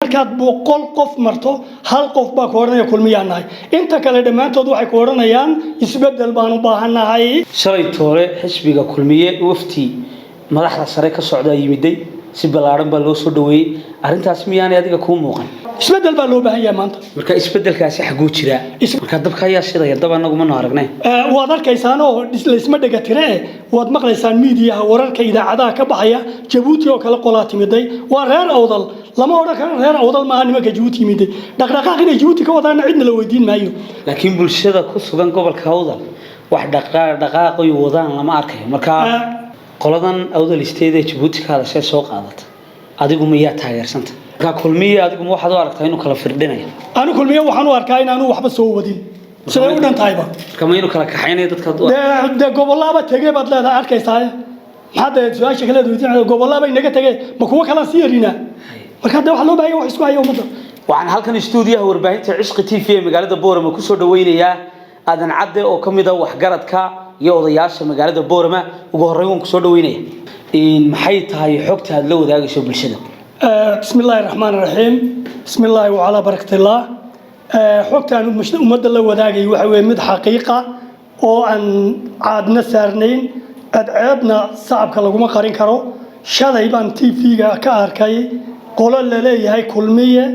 Markaad 100 qof marto, hal qof baa ku odhanaya Kulmiyaan nahay. Inta kale dhammaantood waxay ku odhanayaan isbeddel baan u baahannahay. Shalay toole xisbiga Kulmiye wafti madaxda sare ka socdaa yimiday, si ballaaran baa loo soo dhaweeyey. Arrintaas miyaanay adiga kuu muuqan? Isbeddel baa loo baahan yahay maanta. Marka isbeddelkaasi xagguu jiraa? Marka dabka ayaa shidaya dab, annagu ma noo aragnay. Waad arkaysaan oo laysma dhega tire eh, waad maqlaysaan miidiyaha, wararka idaacadaha ka baxaya. Jabuuti oo kale qolaa timiday, waa reer Awdal. Lama odhan karo reer Awdal maaha nimanka Jabuuti yimiday. Dhaqdhaqaaq inay Jabuuti ka wadaana cidna la weydiin maayo. Laakiin bulshada ku sugan gobolka Awdal wax dhaqaaqay wadaan lama arkayo. Marka qoladan Awdal State ee Jabuuti ka hadashay soo qaadata, adigu miyaa taageersanta? Marka Kulmiye adigu ma waxaad u aragtaa inuu kala firdhinayo? Anu Kulmiye waxaan u arkaa inaanu waxba soo wadin, siday u dhan tahayba. Marka ma inuu kala kaxaynayo dadka? Dee gobollaaba tegey baad leedahay, arkaysaa. Maxaa dee su-aasha kaleed weydiin? Gobollaaba inaga tegee, ma kuwo kalaan sii yarinaa? Marka dee waxaa loo baahan yahay wax isku haya ummadda. Waxaan halkan istuudiyaha warbaahinta Cishqi TV ee magaalada Boorama kusoo dhaweynayaa Aadan Cadde oo ka mid ah waxgaradka iyo odayaasha magaalada Boorama. Ugu horreyn waan kusoo dhaweynaya. Maxay tahay xogta aad la wadaagayso bulshada? بسم الله الرحمن الرحيم، بسم الله وعلى بركة الله. Xogtaan ummadda la wadaagay waxa weeye mid xaqiiqa oo aan caadna saarnayn, cadceedna sacabka laguma qarin karo. Shalay baan TV-ga ka arkay qolo la leeyahay Kulmiye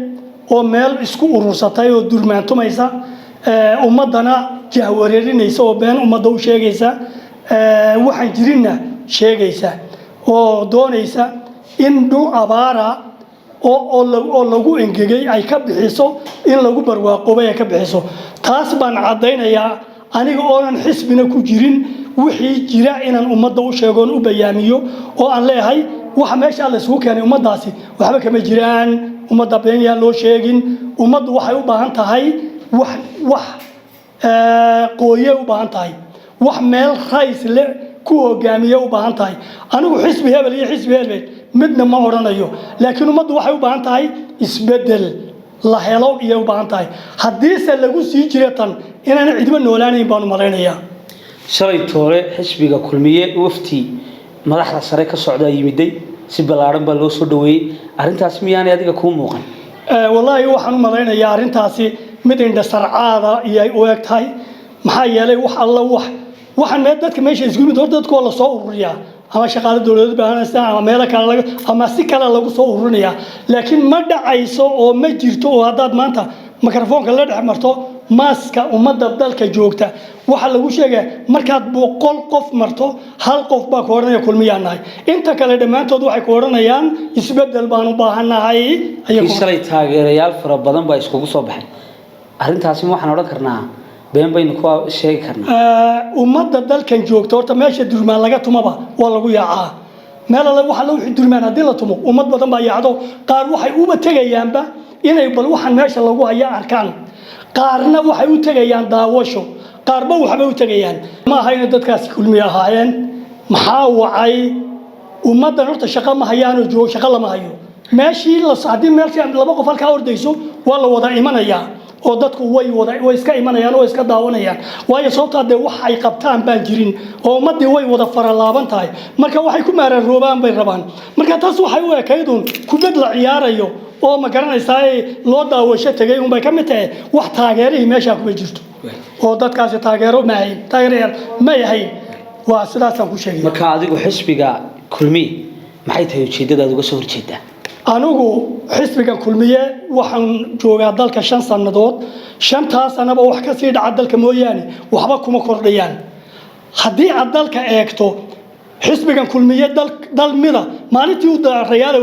oo meel isku urursatay oo durmaantumaysa, ummaddana jahwareerinaysa oo been ummadda u sheegaysa, waxaan jirinna sheegaysa, oo doonaysa in dhul abaara oo lagu engegay ay ka bixiso, in lagu barwaaqoobay ay ka bixiso. Taas baan caddaynayaa aniga oonan xisbina ku jirin, wixii jira inaan ummadda u sheegoon u bayaamiyo oo aan leeyahay waxa meesha la isugu keenay ummaddaasi waxba kama jiraan. Ummadda been yaan loo sheegin. Ummaddu waxay u baahan tahay wax qooye u baahan tahay, wax meel rays le ku hogaamiye u baahan tahay. Anigu xisbi hebel iyo xisbi hebel midna ma odhanayo, laakiin ummaddu waxay u baahan tahay isbeddel la helo iyay u baahan tahay. Haddiise lagu sii jiro tan, inaana cidba noolaanayn baanu malaynayaa. Shalay toole xisbiga Kulmiye wafti madaxda sare ka socdaa yimiday, si ballaaran baa loo soo dhaweeyey. Arrintaas miyaanay adiga kuu muuqan? Wallaahi waxaan u malaynayaa arrintaasi mid indha sarcaada iyay u eg tahay. Maxaa yeelay, wax alla wax waxaan mee dadka meesha isku yimid, horta dadku waa lasoo ururiyaa, ama shaqaale dowladeed baa ahaanaysa, ama meelo kale laga ama si kale lagu soo ururinayaa, laakiin ma dhacayso oo ma jirto. Oo haddaad maanta mikrofoonka la dhex marto maaska ummadda dalka joogta, waxaa lagu sheegaya markaad 100 qof marto, hal qof baa ku odhanaya Kulmiyaan nahay. Inta kale dhammaantood waxay ku odhanayaan isbeddel baan u baahannahay. Ayay kii shalay taageerayaal fara badan baa iskugu soo baxay. Arrintaasi ma waxaan odhan karnaa been baynu ku sheegi karnaa? Ummadda dalkan joogta, horta meesha durmaan laga tumaba waa lagu yaacaa. Meel alle waxa la wixii durmaan haddii la tumo, ummad badan baa yaacdo. Qaar waxay uba tegayaanba inay bal waxaan meesha lagu haya arkaan, qaarna waxay u tegayaan daawasho, qaarba waxbay u tegayaan. Ma aha inay dadkaasi Kulmiye ahaayeen. Maxaa wacay? Ummaddan horta shaqo ma hayaanoo joogo, shaqo lama hayo. Meeshii la haddii meeshii laba qof halkaa ordayso, waa la wada imanayaa oo dadku way iska imanayaan oo iska daawanayaan. Waayo, sababtaa dee wax ay qabtaan baan jirin oo ummaddii way wada faralaaban tahay. Marka waxay ku maararoobaan bay rabaan. Marka taas waxay u ekaydun kubad la ciyaarayo oo, ma garanaysaa, loo daawasho tegay unbay ka mid tahay. Wax taageerihii meeshaa kuma jirto oo dadkaasi taageero ma ahayn, taageerayaal may ahayn. Waa sidaasaan ku sheegay. Marka adigu xisbiga Kulmiye maxay tahay ujeeddadaad uga soo horjeedaa? Anigu xisbiga Kulmiye waxaan joogaa dalka 5 sannadood. Shantaa sanaba wax ka sii dhaca dalka mooyaane waxba kuma kordhayaan. Haddii aad dalka eegto, xisbigan Kulmiye dal mida maalintii uu Rayaala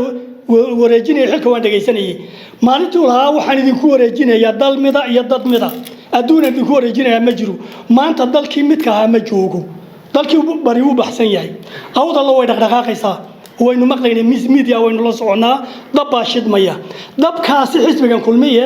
wareejinaya xilka waan dhegaysanayay. Maalintii uu lahaa waxaan idinku wareejinayaa dal mida iyo dad mida, adduun idinku wareejinayaa ma jiro. Maanta dalkii midka ahaa ma joogo, dalkii bari wuu baxsan yahay. Awdalla way dhaqdhaqaaqaysaa, waynu maqlaynay media, waynu la soconnaa. Dab baa shidmaya. Dabkaasi xisbigan Kulmiye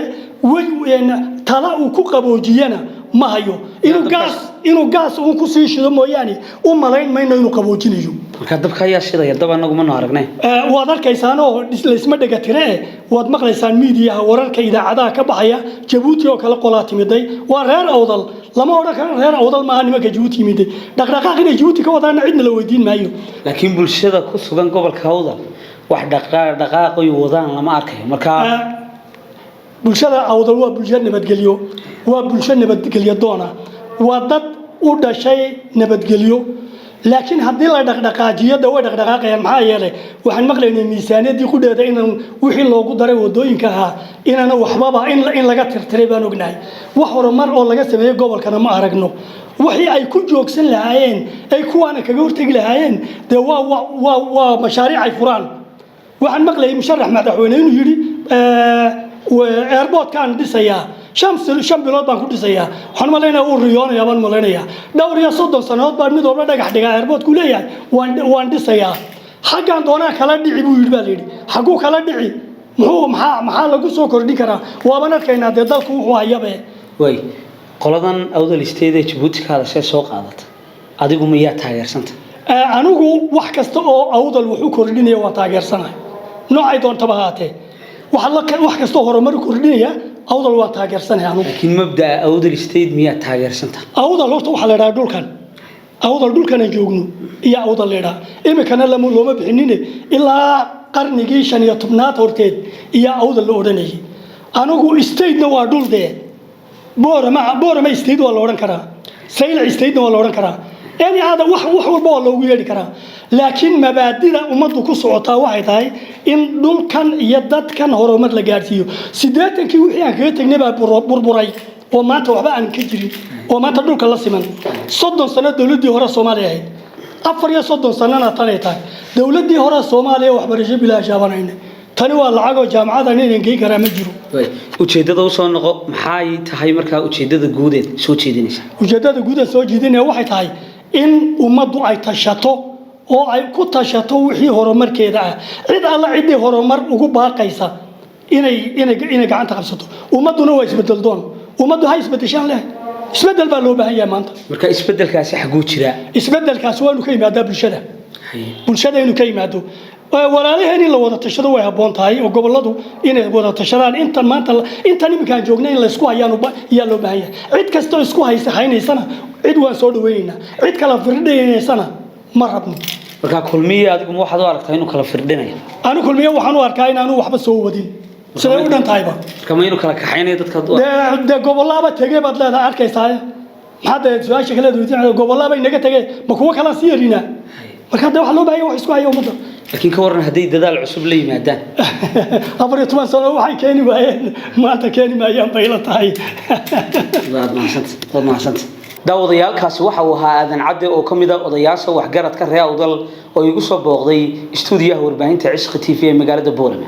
tala uu ku qaboojiyana ma hayo. Inuu gaas uun kusii shido mooyaane, u malayn mayno inuu qaboojinayo. Marka dabka ayaa shidaya dab, annagu ma noo aragnay. Waad arkaysaan oo laysma dhega tire eh, waad maqlaysaan miidiyaha, wararka idaacadaha ka baxaya. Jabuuti oo kale qolaa timiday, waa reer Awdal. Lama odhan karo reer Awdal maaha nimanka Jabuuti yimiday. Dhaqdhaqaaq inay Jabuuti ka wadaana cidna la weydiin maayo. Laakiin bulshada ku sugan gobolka Awdal wax dhaqaaqay wadaan lama arkayo. Marka Bulshada Awdal waa bulsho nabadgelyo, waa bulsho nabadgelyo doona, waa dad u dhashay nabadgelyo. Laakiin haddii la dhaqdhaqaajiyo, de way dhaqdhaqaaqayaan. Maxaa yeelay, waxaan maqlaynay miisaaniyaddii qudheeda inaan wixii loogu daray wadooyinka ahaa inaana waxbaba in laga tirtiray baan ognahay. Wax horumar oo laga sameeyey gobolkana ma aragno. Wixii ay ku joogsan lahaayeen, ay kuwaana kaga hortegi lahaayeen, dee waa mashaariic ay furaan. Waxaan maqlayay musharax madaxweyne inuu yidhi airportkaan dhisayaa, 5 bilood baan ku dhisayaa. Waxaan malaynayaa uu riyoonayaa baan malaynayaa. Dhowr iyo 30 sannadood baan mid walba dhagax dhigaa airportku leeyahay waan dhisayaa. Xaggaan doonaa kala dhici buu yidhi baa la yidhi. Xagguu kala dhici? Muxuu maxaa lagu soo kordhin karaa? Waaban arkaynaa dee dalku wuxuu hayabe. Way qoladan Awdal State ee Jabuuti ka hadashay soo qaadata, adigu miyaa taageersanta? Anigu wax kasta oo Awdal wax u kordhinaya waan taageersanahay, noocay doontaba haatee. Wax kasta oo horumar u kordhinaya Awdal waan taageersanahay anigu. Laakiin mabda'a Awdal State miyaa taageersanta? Awdal horta waxaa la idhaha dhulkan Awdal, dhulkan aan joogno iyo Awdal la idhaha. Iminkana lama looma bixinine, ilaa qarnigii 15aad horteed iyo Awdal la odhanayay. Anigu statena waa dhul dee. Boorama, Boorama state waa la odhan karaa, Saylac statena waa la odhan karaa, any other wax walba waa loogu yeedhi karaa. Laakiin mabaadida ummaddu ku socotaa waxay tahay in dhulkan iyo dadkan horumar la gaadhsiiyo. 80kii wixii aan kaga tegnay baa burburay oo maanta waxba aan ka jirin oo maanta dhulka la siman. 30 sano dowladdii hore Soomaaliya ahayd, 34 sanona tanay tahay. Dowladdii hore Soomaaliya waxbarasho bilaash aabanayna, tani waa lacagoo jaamacadan inaan geyn karaa ma jiro. Way ujeeddada usoo noqo, maxay tahay markaa ujeeddada guudeed soo jeedinaysa? Ujeeddada guud ee soo jeedinaya waxay tahay in ummaddu ay tashato oo ay ku tashato wixii horumarkeeda ah. Cid alla ciddii horumar ugu baaqaysa inay gacanta qabsato. Ummadduna waa isbedel doon, ummaddu ha isbedeshaan leh. Isbedel baa loo baahan yahay maanta. Marka isbedelkaasi xaguu jiraa? Isbedelkaasi waa inuu ka yimaadaa bulshada, bulshada inuu ka yimaado. Walaalaheen in la wada tashado way habboon tahay, oo gobolladu inay wada tashadaan. Intan maanta, intan iminkaan joogna, in laysku hayaan ayaa loo baahan yahay. Cid kastoo isku haysa haynaysana cid waan soo dhaweynaynaa, cid kala firdhinaysana ma rabno. Marka Kulmiye adigu ma waxaad u aragtaa inuu kala firdhinayo? Anu Kulmiye waxaan u arkaa inaanu waxba soo wadin, siday u dhan tahayba. Marka ma inuu kala kaxaynayo dadka? Dee gobollaaba tegey baad leedahay, arkaysaa. Maxaa dee su-aasha kale weydiin? Gobollaaba inaga tegee, ma kuwo kalaan sii yarinaa? Marka dee waxaa loo baahan yahay wax isku haya ummadda. Laakiin ka waran hadday dadaal cusub la yimaadaan? 14 sano waxay keeni waayeen maanta keeni maayaan bay la tahay. Waad mahadsanta, waad mahadsanta. Daawadayaalkaasi waxa uu ahaa Aadan Cadde oo ka mid ah odayaasha waxgaradka reer Awdal oo igu soo booqday istuudiyaha warbaahinta Cishqi TV ee magaalada Boorama.